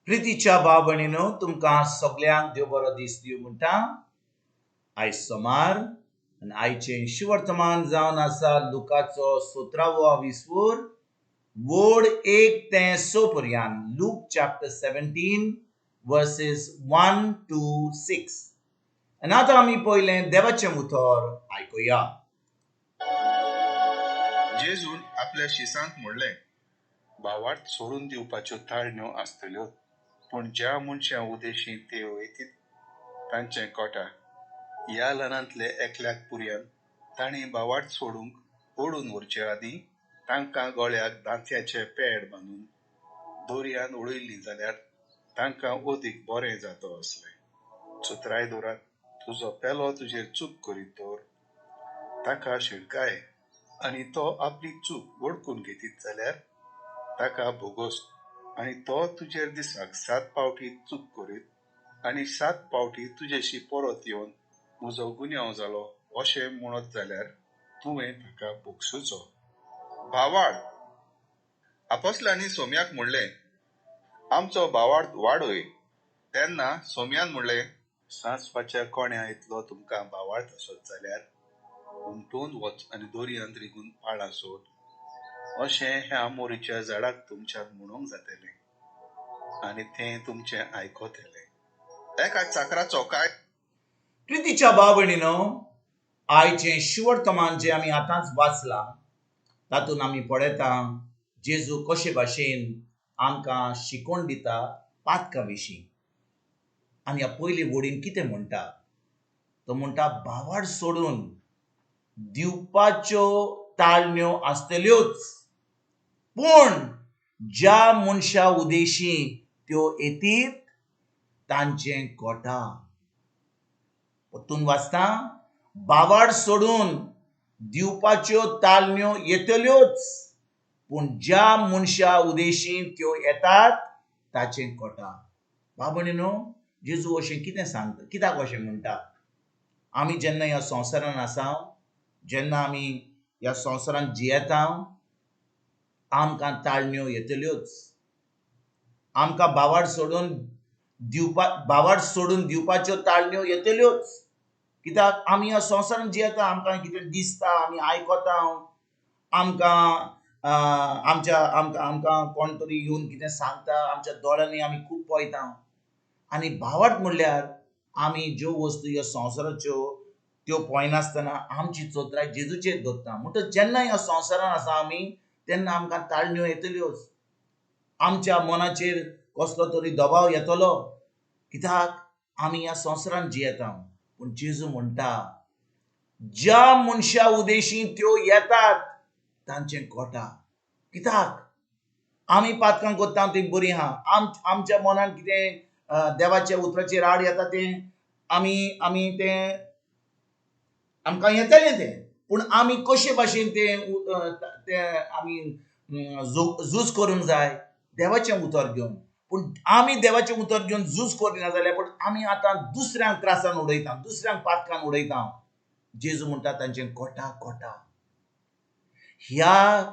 प्रितीच्या भाव भयणीनो, तुमकां सगल्यांक देव बरो दीस दिवं म्हणटा. आयज सोमार आनी आयचें शुवर्तमान जावन आसा लुकाचो सतरावो विस्वूर वड 1 ते 6 पर्यान. Luke chapter 17 verses 1 to 6. आनी आतां आमी पयलें देवाचें उतर आयकुया. जेजून आपल्या शिसांक म्हणलें, भावार्थ सोडून दिवपाच्यो ताळण्यो आसतल्यो, पूण ज्या मनशां उदेशी त्यो येतीत तांचें कोटा. ह्या ल्हानांतले एकल्याक पुरयान तांणी भावार्थ सोडूंक ओडून व्हरचे आदीं तांकां गळ्याक दांत्याचे पेड बांदून दोरयान उडयल्ली जाल्यार तांकां अदीक बरें जातो आसलें. चतुराय दवरात, तुजो पेलो तुजेर चूक करीत तर ताका शिडकाय आनी तो आपली चूक वळखून घेतीत जाल्यार ताका भोगोस, आनी तो तुजेर दिसाक 7 पावटी चूक करीत आनी 7 पावटी तुजेशी परत येवन म्हजो गुन्यांव जालो अशें म्हणत जाल्यार तुवें ताका भोगसुचो. भावार्थ. आपोस्लांनी सोम्याक म्हणलें, आमचो भावार्थ वाडय. तेन्ना सोम्यान म्हणलें, सांसवाच्या कोण्या इतलो तुमकां भावार्थ आसत जाल्यार उमटून वच आनी दोरयांत रिगून पाळां सोद, अशें ह्या मोरीच्या झाडाक तुमच्यान म्हणूंक जातलें आनी तें तुमचें आयकतलें. एका चाकराचो काय. प्रितीच्या भाव भयणीनो, आयचें शुवर्तमान जें आमी आतांच वाचलां तातूंत आमी पळयता जेजू कशे भाशेन आमकां शिकोवन दिता पातका विशीं. आनी ह्या पयले वडीन कितें म्हणटा, तो म्हणटा भावार्थ सोडून दिवपाच्यो ताळण्यो आसतल्योच, पूण ज्या मनशा उदेशी त्यो येतीत तांचें कोटा. परतून वाचता, भावार्थ सोडून दिवपाच्यो ताळण्यो येतल्योच, पूण ज्या मनशा उदेशी त्यो येतात ताचें कोटा. भाव भयणीनो, जेजू अशें कितें सांगता, कित्याक अशें म्हणटा? आमी जेन्ना ह्या संवसारान आसा, जेन्ना आमी ह्या संवसारान जियेता, आमकां ताळण्यो येतल्योच. आमकां भावार्थ सोडून दिवपा भावार्थ सोडून दिवपाच्यो ताळण्यो येतल्योच. कित्याक आमी ह्या संवसारान जियेता, आमकां कितें दिसता, आमी आयकता, आमकां आमच्या आमकां आमकां कोण तरी येवन कितें सांगता, आमच्या दोळ्यांनी आमी खूब पळयता. आनी भावार्थ म्हणल्यार आमी ज्यो वस्तू ह्या संवसाराच्यो त्यो पळयनासतना आमची चतुराय जेजूचेर दवरता. म्हणटच जेन्ना ह्या संवसारान आसा आमी, तेन्ना आमकां ताळण्यो येतल्योच, आमच्या मनाचेर कसलो तरी दबाव येतलो, कित्याक आमी ह्या संवसारान जियेता. पूण जेजू म्हणटा, ज्या मनशा उदेशी त्यो येतात तांचें कोटा. कित्याक आमी पातकां करता ती बरी आहा, आमच्या मनान कितें देवाच्या उतराचेर आड येता तें आमी आमी तें आमकां येतलें तें, पूण आमी कशे भाशेन तें तें आमी झूज करूंक जाय देवाचें उतर घेवन. पूण आमी देवाचें उतर घेवन झूज करिना जाल्यार पूण आमी आतां दुसऱ्यांक त्रासान उडयता, दुसऱ्यांक पातकान उडयता. जेजू म्हणटा तांचें कोटा कोटा. ह्या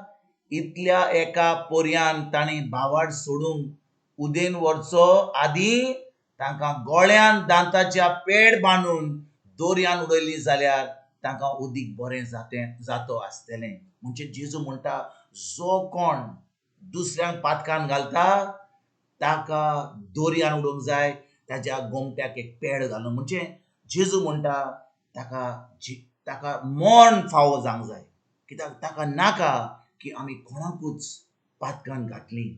इतल्या एका पर्यान तांणी भावार्थ सोडूंक उदेन व्हरचो आदीं तांकां गळ्यान दांताच्या पेड बांदून दोरयान उडयली जाल्यार तांकां उदीक बरें जातें जातो आसतलें. म्हणजे जेजू म्हणटा, जो कोण दुसऱ्यांक पातकान घालता ताका दोरयान उडोवंक जाय, ताज्या गोमट्याक एक पेड घालून. म्हणजे जेजू म्हणटा ताका ताका मरण फावो जावंक जाय, कित्याक ताका नाका की आमी कोणाकूच पातकान घातली.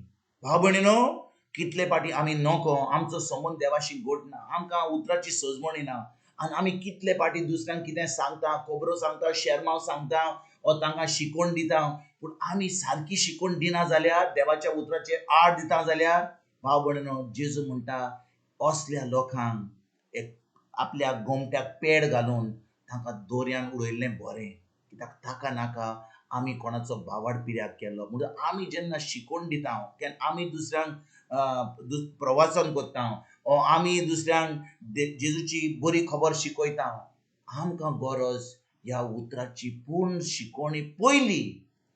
भाव भयणीनो, कितले पाटी आमी नको, आमचो संबंद देवाशी गोट ना, आमकां उतराची सजमणी ना, आनी आमी कितले पाटी दुसऱ्यांक कितें सांगता, खबरो सांगता, शेरमांव सांगता, वो तांकां शिकोवन दिता, पूण आमी सारकी शिकोवन दिना जाल्यार, देवाच्या उतराचेर आड दिता जाल्यार भाव भयणीनो, जेजू म्हणटा असल्या लोकांक एक आपल्या गोमट्याक पेड घालून तांकां दोरयान उडयल्लें बरें, कित्याक ताका नाका आमी कोणाचो भावार्थ पिड्याक केल्लो. म्हणून आमी जेन्ना शिकोवन दिता, केन्ना आमी दुसऱ्यांक प्रवासन करता, आमी दुसऱ्यांक जेजूची बरी खबर शिकयता, आमकां गरज ह्या उतराची पूर्ण शिकवणी पयली,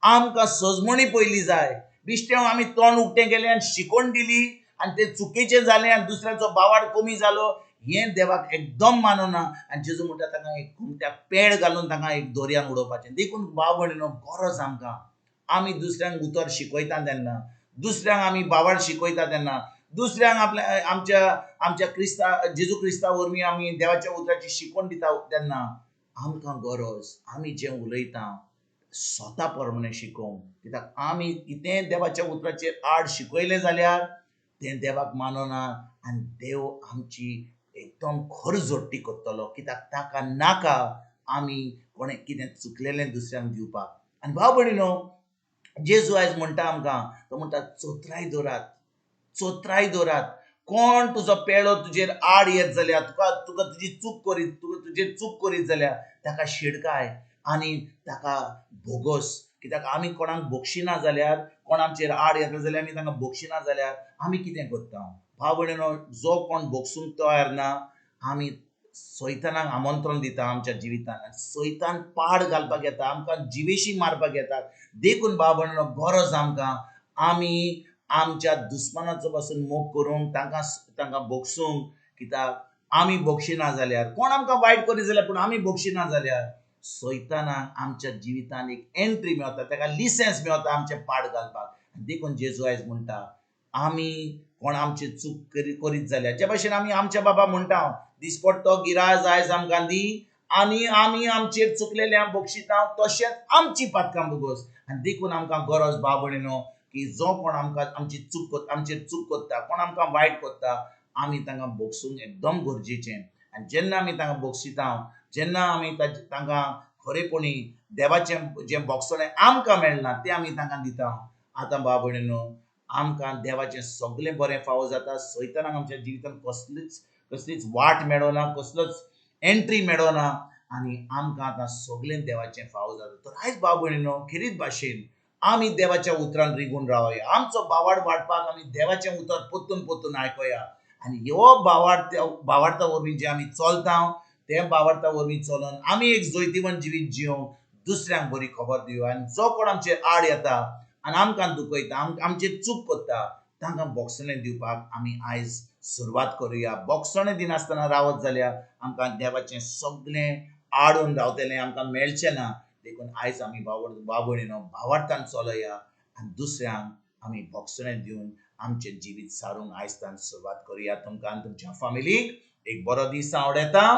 आमकां सजमणी पयली जाय. बिश्टें आमी तोंड उक्तें केलें आनी शिकोवन दिली आनी तें चुकीचें जालें आनी दुसऱ्याचो बावाड कमी जालो हें देवाक एकदम मानना. आनी जेजू म्हणटा तांकां एक कुमट्याक पेड घालून तांकां एक दोरयान उडोवपाचें. देखून भाव भयणीनो गरज आमकां आमी दुसऱ्यांक उतर शिकयता तेन्ना, दुसऱ्यांक आमी बावाड शिकयता तेन्ना, दुसऱ्यांक आपल्या आमच्या आमच्या क्रिस्ता जेजू क्रिस्ता वरवीं आमी देवाच्या उतराची शिकवण दिता तेन्ना आमकां गरज आमी जें उलयता स्वता प्रमाणे शिकोवंक. कित्याक आमी कितेंय देवाच्या उतराचेर आड शिकयलें जाल्यार तें देवाक मानना आनी देव आमची एकदम खर जोडटी करतलो. कित्याक ताका नाका आमी कोणें कितें चुकलेलें दुसऱ्यांक दिवपाक. आनी भाव भयणीनो जेजू आयज म्हणटा आमकां, तो म्हणटा चोत्राय दवरात, चोत्राय दवरात. कोण तुजो पेळो तुजेर आड येत जाल्यार, तुका तुका तुजी चूक करीत, तुका तुजेर चूक करीत जाल्यार ताका शिडकाय आनी ताका भोगोस. कित्याक आमी कोणाक भोगशिना जाल्यार, कोण आमचेर आड येता जाल्यार आमी तांकां भोगशिना जाल्यार आमी कितें करता? भाव भयणीनो जो कोण भोगसूंक तयार ना आमी सैतानाक आमंत्रण दिता आमच्या जिवितान. सैतान पाड घालपाक येता, आमकां जिवेशी मारपाक येता. देखून भाव भयणीनो गरज आमकां आमी आमच्या दुस्मानाचो पासून मोग करूंक, तांकां तांकां भोगसूंक. कित्याक आमी भोगशिना जाल्यार, कोण आमकां वायट करीत जाल्यार पूण आमी भोगशिना जाल्यार सैतानाक आमच्या जिवितान एक एंट्री मेवता, ताका लिसेंस मेवता आमचें पाड घालपाक. देखून जेजू आयज म्हणटा आमी कोण आमची चूक करीत जाल्यार, जे भाशेन आमी आमच्या बाबा म्हणटा दिसपट्टो गिराज आयज आमकां दी आनी आमी आमचेर चुकलेले बक्षिता तशेंच आमची पातकां भोगोस. आनी देखून आमकां गरज भाव भयणीनो की जो कोण आमकां आमची चूक आमचेर चूक करता, कोण आमकां वायट करता, आमी तांकां भोगसूंक एकदम गरजेचें. आनी जेन्ना आमी तांकां भोगशिता, जेन्ना आमी तांकां खरेपणी देवाचें जें भोगसणें आमकां मेळना तें आमी तांकां दिता. आतां भाव भयणीनो आमकां देवाचें सगळें बरें फावो जाता. सैतानाक आमच्या जिवितांत कसलीच कसलीच वाट मेळना, कसलोच एंट्री मेळना आनी आमकां आतां सगळें देवाचें फावो जाता. तर आयज भाव भयणीनो खेरीत भाशेन आमी देवाच्या उतरान रिगून रावया. आमचो बावाड वाडपाक आमी देवाचें उतर परतून परतून आयकोया आनी ह्यो बावार्ता वरवीं जे आमी चलता ते बावार्ता वरवीं चलोन आमी एक जैतिवंत जिवीत जियोंक दुसऱ्यांक बरी खबर दिवया. आनी जो कोण आमचेर आड येता आनी आमकां दुखयता, आमचेर चूक करता, तांकां बोगसणें दिवपाक आमी आयज सुरवात करुया. बोगसणें दिनासतना रावत जाल्यार आमकां देवाचें सगळें आडून रावतलें, आमकां मेळचें ना. देखून आयज आमी भाव भयणीनो भावार्थान चलोया आनी दुसऱ्यांक आमी बोगसणें दिवन आमचें जिवीत सारूंक आयज सुरवात करुया. तुमकां आनी तुमच्या फामिलीक एक बरो दीस आवडटा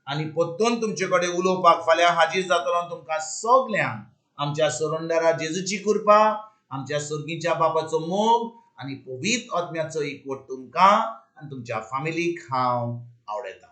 आनी परतून तुमचे कडेन उलोवपाक फाल्यां हाजीर जातलो. तुमकां सगल्यांक आमच्या सोरंडारा जेजूची कृपा, आमच्या सर्गीच्या बापाचो मोग आनी पवित्र आत्म्याचो एकवट तुमकां आनी तुमच्या फामिलीक हांव आवडटा.